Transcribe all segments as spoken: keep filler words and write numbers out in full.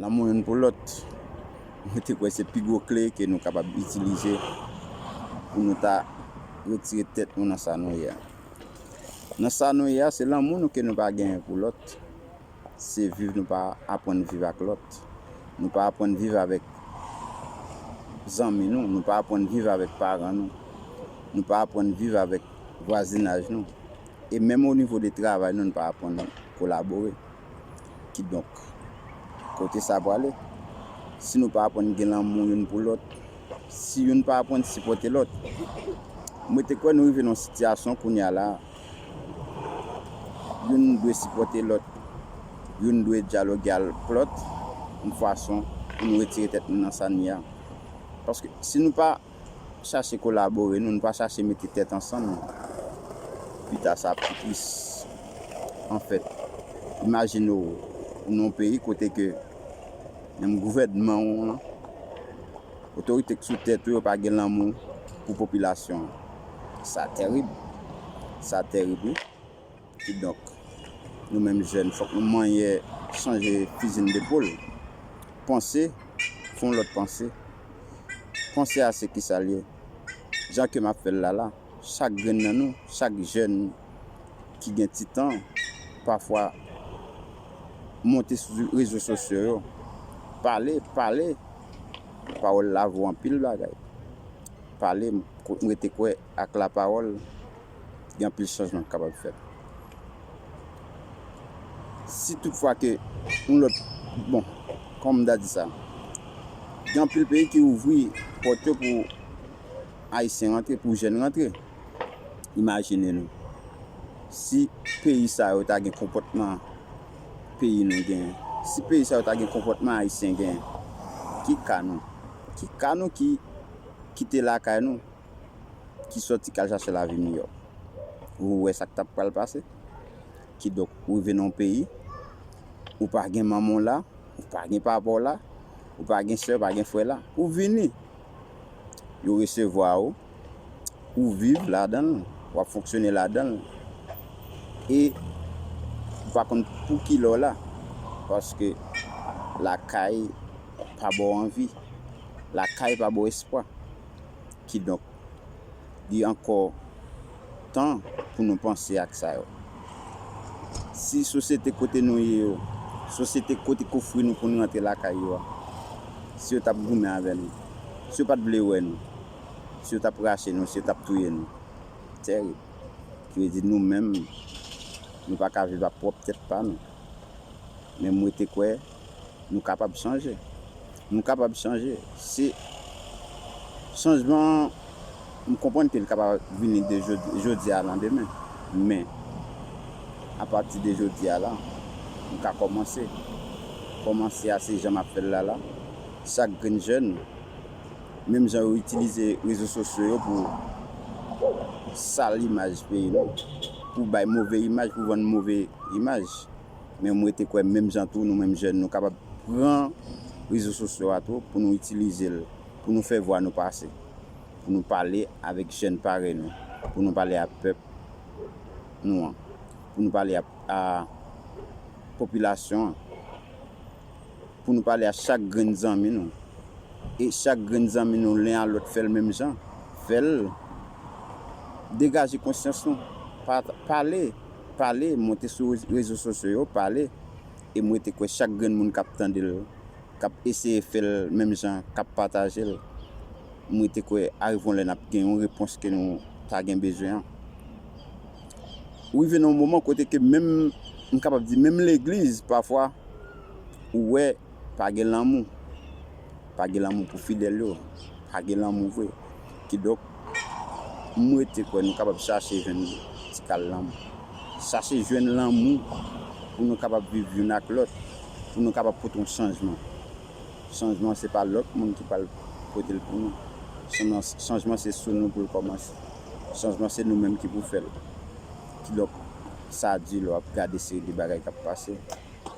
Lanmou youn pou lòt, mwen te kwè se pi gwo kle ke nou kapab itilize pou nou ta retire tèt nou nan sa nou ye a. Nan sa nou ye a, se lanmou nou ke nou pa genyen pou lòt. Se viv nou pa aprann viv ak lòt. Nou pa aprann viv avèk zanmi nou, nou pa aprann viv avèk paran nou, nou pa aprann viv avèk vwazinaj nou. E menm o nivo de travay nou, nou pa aprann kolabore. Kidonk, kote sa prale? Si nou pa aprann gen lanmou youn pou lòt, si youn pa aprann sipòte lòt, mwen te kwè nou rive nan yon sitiyasyon kounye a la, youn dwe sipòte lòt, youn dwe dyaloge ak lòt, yon fason pou nou retire tèt nou nan sa nou ye a. Paske si nou pa chache kolabore, nou, nou pa chache mete tèt ansanm, pita sa ap pi tris. Anfèt, imajine w, ou nan yon peyi kote ke menm gouvènman w lan, otorite k sou tèt ou yo pa gen lanmou pou popilasyon an. Sa tèrib. Sa tèrib, wi. Kidonk, nou menm jèn, fòk nou manyè chanje fizi n depòl. Panse, fè yon lòt panse. Panse a se kisa l ye. Jan ke m ap fè l la la, chak grenn nan nou, chak jèn ki gen ti tan, pafwa monte sou rezo sosyo yo, pale, pale. Pawòl la vo anpil bagay. Pale, m, m rete kwè ak lapawòl, gen anpil chanjman k kapab fèt. Si toutfwa ke yon lòt, bon, kòman m ta di sa, gen anpil peyi ki ouvri pòt yo pou Ayisyen rantre, pou jèn rantre. Imajine nou, si peyi sa yo ta gen konpòtman peyi nou genyen, si peyi sa yo ta gen konpòtman Ayisyen genyen, ki ka nou? Ki ka nou ki kite lakay nou, ki sòti k al chache lavi miyò? Ou wè sa k t ap pral pase? Kidonk, ou rive nan yon peyi, ou pa gen manman w la, ou pa gen papa w la, ou pa gen sè, ou pa gen frè la, ou vini. Yo resevwa w, ou viv ladan l, w ap fonksyone ladan l. E ou pa konn pou kilè w la, paske lakay pa ba w anvi, lakay pa ba w espwa. Kidonk, li ankò tan pou nou panse ak sa yo. Si sosyete kote nou ye yo, sosyete kote k ofri nou pou nou rantre lakay yo a, si yo t ap goumen avè nou, si yo pa t vle wè nou, si yo t ap rache nou, si yo t ap touye nou, tèrib. Ki vle di nou menm, nou pa ka viv ap pwòp tèt pa nou. Men mwen te kwè nou kapab chanje. Nou kapab chanje. Se chanjman an, m konprann ke l kapab vini de jodi, jodi a landemen. Men, apati de jodi a la, nou ka kòmanse. Kòmanse a se jan m ap fè l la la. Chak grenn jèn, menm jan yo itilize rezo sosyo yo pou sal imaj peyi nou, pou bay move imaj, pou vann move imaj. Men mwen te kwè menm jan tou, nou menm jèn, nou kapab pran rezo sosyo a tou pou nou itilize l, pou nou fè vwa nou pase, pou nou pale avèk jèn parèy nou, pou nou pale a pèp nou an, pou nou pale a, a popilasyon an, pou nou pale a chak grenn zanmi nou. E chak grenn zanmi nou, len a lòt, fè l menm jan. Fè l degaje konsyans nou. Pa, pale, pale, monte sou rezo sosyo yo, pale. E mwen te kwè chak grenn moun k ap tande l, k ap eseye fè l menm jan, k ap pataje l, mwen te kwè arive yon lè n ap gen yon repons ke nou ta gen bezwen an. Ou rive nan yon moman kote ke menm, m kapab di, menm legliz, pafwa, ou wè, pa gen lanmou. Pa gen lanmou pou fidèl yo. Pa gen lanmou vre. Kidonk, m rete kwè nou kapab chache jwenn ti kal lanmou. Chache jwenn lanmou pou nou kapab viv youn ak lòt, pou nou kapab pote yon chanjman. Chanjman, se pa lòt moun ki pral pote l pou nou. Chanjman, chanjman, se sou nou pou l kòmanse. Chanjman, se nou menm ki pou fè l. Kidonk, sa di lè w ap gade seri de bagay k ap pase.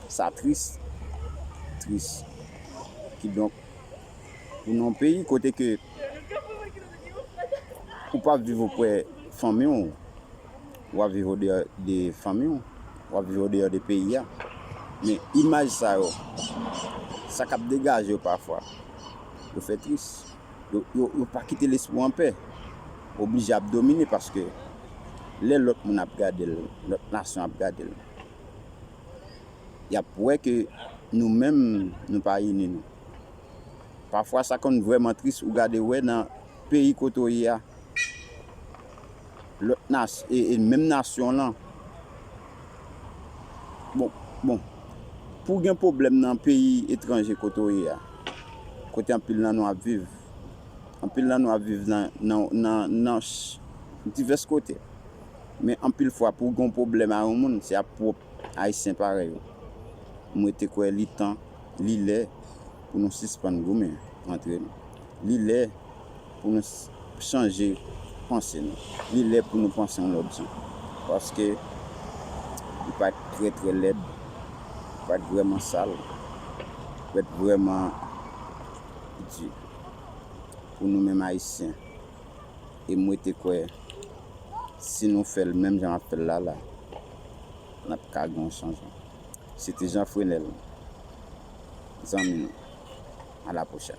Sa tris. Tris. Kidonk, ou nan yon peyi kote ke ou pa viv oprè fanmi w, w ap viv odeyò de fanmi w, w ap viv odeyò de peyi a. Men imaj sa yo, sa k ap degaje yo pafwa, yo fè tris. Yo, yo, yo pa kite lespri w anpè. Oblije ap domine paske lè lòt moun ap gade l, lòt nasyon ap gade l, y ap wè ke nou menm, nou pa ini nou. Pafwa, sa konn vrèman tris ou gade wè nan peyi kote w ye a, lòt nas-, e, e menm nasyon lan. Bon, bon, pou gen pwoblèm nan peyi etranje kote w ye a, kote anpil nan nou ap viv, anpil nan nou ap viv nan, nan, nan, nan ch-, divès kote. Men anpil fwa, pou gen pwoblèm a yon moun, se ap pwòp Ayisyen parèy ou. Mwen te kwè li tan, li lè pou nou sispann goumen antre nou. Li lè pou nou s-, chanje panse nou. Li lè pou nou panse yon lòt jan. Paske li pa t trè, trè lèd, li pa t vrèman sal, li pa t vrèman di pou nou menm Ayisyen. E mwen te kwè, si nou fè l menm jan m ap fè l la, la, n ap ka gen yon chanjman. Se te Jean Frenel, zanmi nou. A la pwochèn.